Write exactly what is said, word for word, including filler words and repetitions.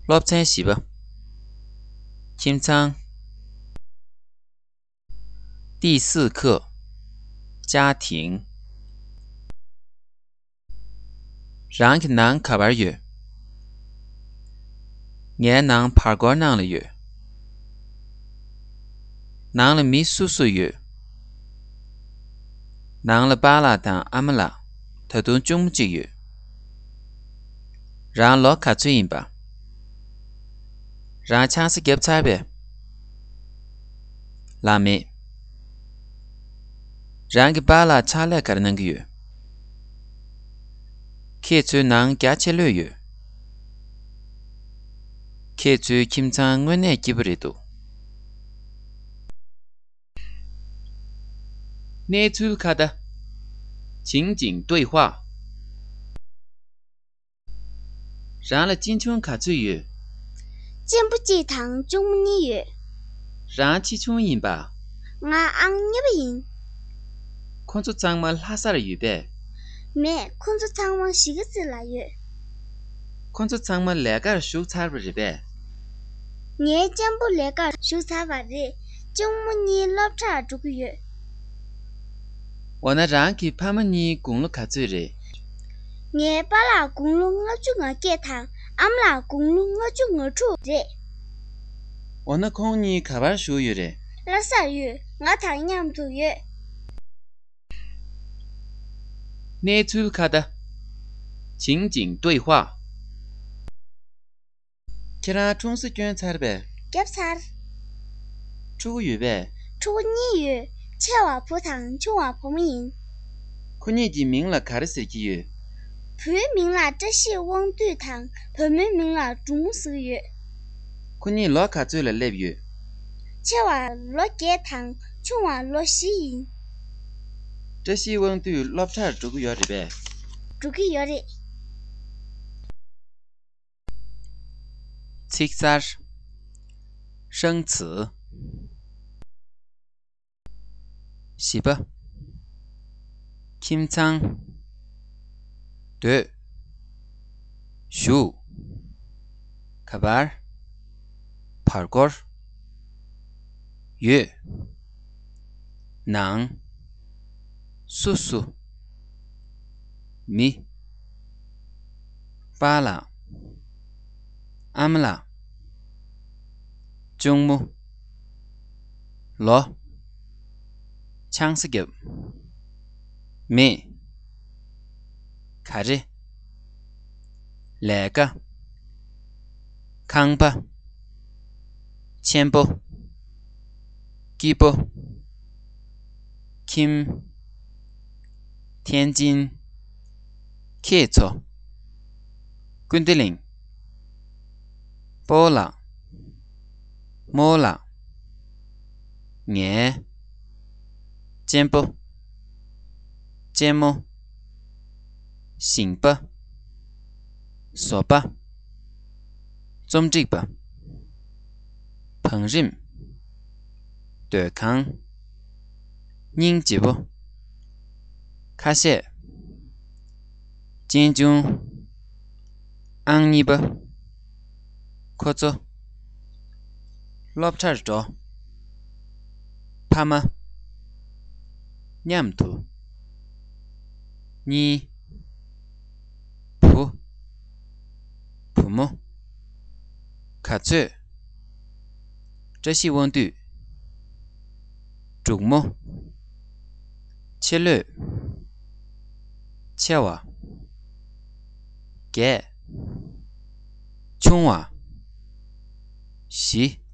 སློབ་ཚན་བཞི་པ། ཁྱིམ་ཚང་། 第四课，家庭。 རང་གི་ནང་ག་པར་ཡོད། ངའི་ནང་བར་སྐོར་ནང་ལ་ཡོད། ནང་ལ་མི་སུ་སུ་ཡོད། ནང་ལ་པཱ་ལགས་དང་ཨ་མ་ལགས། ད་དུང་གཅུང་མོ་གཅིག་ཡོད། རང་ལོ་ག་ཚོད་ཡིན་པ། རང་ཆང་ས་བརྒྱབ་ཚར་བས། ལགས་མེད། རང་གི་པཱ་ལགས་ཕྱག་ལས་ག་རེ་གནང་གི་ཡོད། ཁྱེད་ཚོའི་ནང་རྒྱ་ཆེ་ལོས་ཡོད། ཁྱེད་ཚོའི་ཁྱིམ་ཚང་དངོས་གནས་སྐྱིད་པོ་རེད་འདུག་གནས་ཚུལ་ཁ་བརྡ། 情景对话。 རང་ལ་གཅེན་གཅུང་ག་ཚོད་ཡོད། གཅེན་པོ་གཅིག་དང་གཅུང་མོ་གཉིས་ཡོད། རང་ཆེ་ཆུང་ཡིན་པ། ང་ཨང་གཉིས་པ་ཡིན། ཁོ་ཚོ་ཚང་མ་ལྷ་སར་ཡོད་པས། མེད། ཁོ་ཚོ་ཚང་མ་གཞིས་ཀ་རྩེ་ལ་ཡོད། ཁོ་ཚོ་ཚང་མ་ལས་ཀར་ཞུགས་ཚར་བ་རེད་པས། ངའི་གཅེན་པོ་ལས་ཀར་ཞུགས་ཚར་བ་རེད། གཅུང་མོ་གཉིས་སློབ་གྲྭར་འགྲོ་གི་ཡོད། འོ་ན་རང་གི་ཕ་མ་གཉིས་དགུང་ལོ་ག་ཚོད་རེད། ངའི་པཱ་ལགས་དགུང་ལོ་ལྔ་བཅུ་ང་བརྒྱད་དང་ཨ་མ་ལགས་དགུང་ལོ་ལྔ་བཅུ་ང་དྲུག་རེད། འོ་ན་ཁོང་གཉིས་ག་པར་བཞུགས་ཡོད་རེད། ལྷ་སར་ཡོད། ང་དང་མཉམ་དུ་ཡོད། གནས་ཚུལ་ཁ་བརྡ། 情景对话。 ཁྱེད་རང་འཁྲུངས་ས་སྐྱོན་ཚར་བས། བརྒྱབ་ཚར། ཕྲུ་གུ་ཡོད་པས། ཕྲུ་གུ་གཉིས་ཡོད། ཆེ་བ་བུ་དང་ཆུང་བ་བུ་མོ་ཡིན། ཁོ་གཉིས་ཀྱི་མིང་ལ་ག་རེ་ཟེར་གྱི་ཡོད། བུའི་མིང་ལ་བཀྲ་ཤིས་དབང་འདུས་དང་བུ་མོའི་མིང་ལ་འབྲུག་མོ་ཟེར་གྱི་ཡོད། ཁོ་གཉིས་ལོ་ག་ཚོད་ལ་སླེབས་ཡོད། ཆེ་བ་ལོ་བརྒྱད་དང་ཆུང་བ་ལོ་བཞི་ཡིན། བཀྲ་ཤིས་དབང་འདུས་སློབ་གྲྭར་འགྲོ་གི་ཡོད་རེད་པས། འགྲོ་གི་ཡོད་རེད། ཚིག་གསར། 生词。 བཞི་པ། ཁྱིམ་ཚང་། སྡོད། བཞུགས། ག་པར། བར་སྐོར། ཡོད། ནང་། སུ་སུ། མི། པཱ་ལགས། ཨ་མ་ལགས། གཅུང་མོ། ལོ། ཆང་ས་བརྒྱབ། མེད། ག་རེ། ལས་ཀ། ཁང་པ། ཆེན་པོ། སྐྱིད་པོ། ཁྱིམ། 天津། ཁྱེད་ཚོ། ཀུན་བདེ་གླིང་། སྤོ་ལགས། རྨོ་ལགས། ངའི། གཅེན་པོ། གཅེན་མོ། ཞིང་པ། བཟོ་པ། རྩོམ་སྒྲིག་པ། བང་རིམ། སྡོད་ཁང་། སྙིང་རྗེ་པོ། ཁ་ཤས། གཅེན་གཅུང་། ཨང་གཉིས་པ། ཁོ་ཚོ། སློབ་གྲྭར་འགྲོ། ཕ་མ། མཉམ་དུ། གཉིས། བུ། བུ་མོ། ག་ཚོད། བཀྲ་ཤིས་དབང་འདུས། འབྲུག་མོ། ཆེ་ལོས། ཆེ་བ། བརྒྱད། ཆུང་བ། བཞི།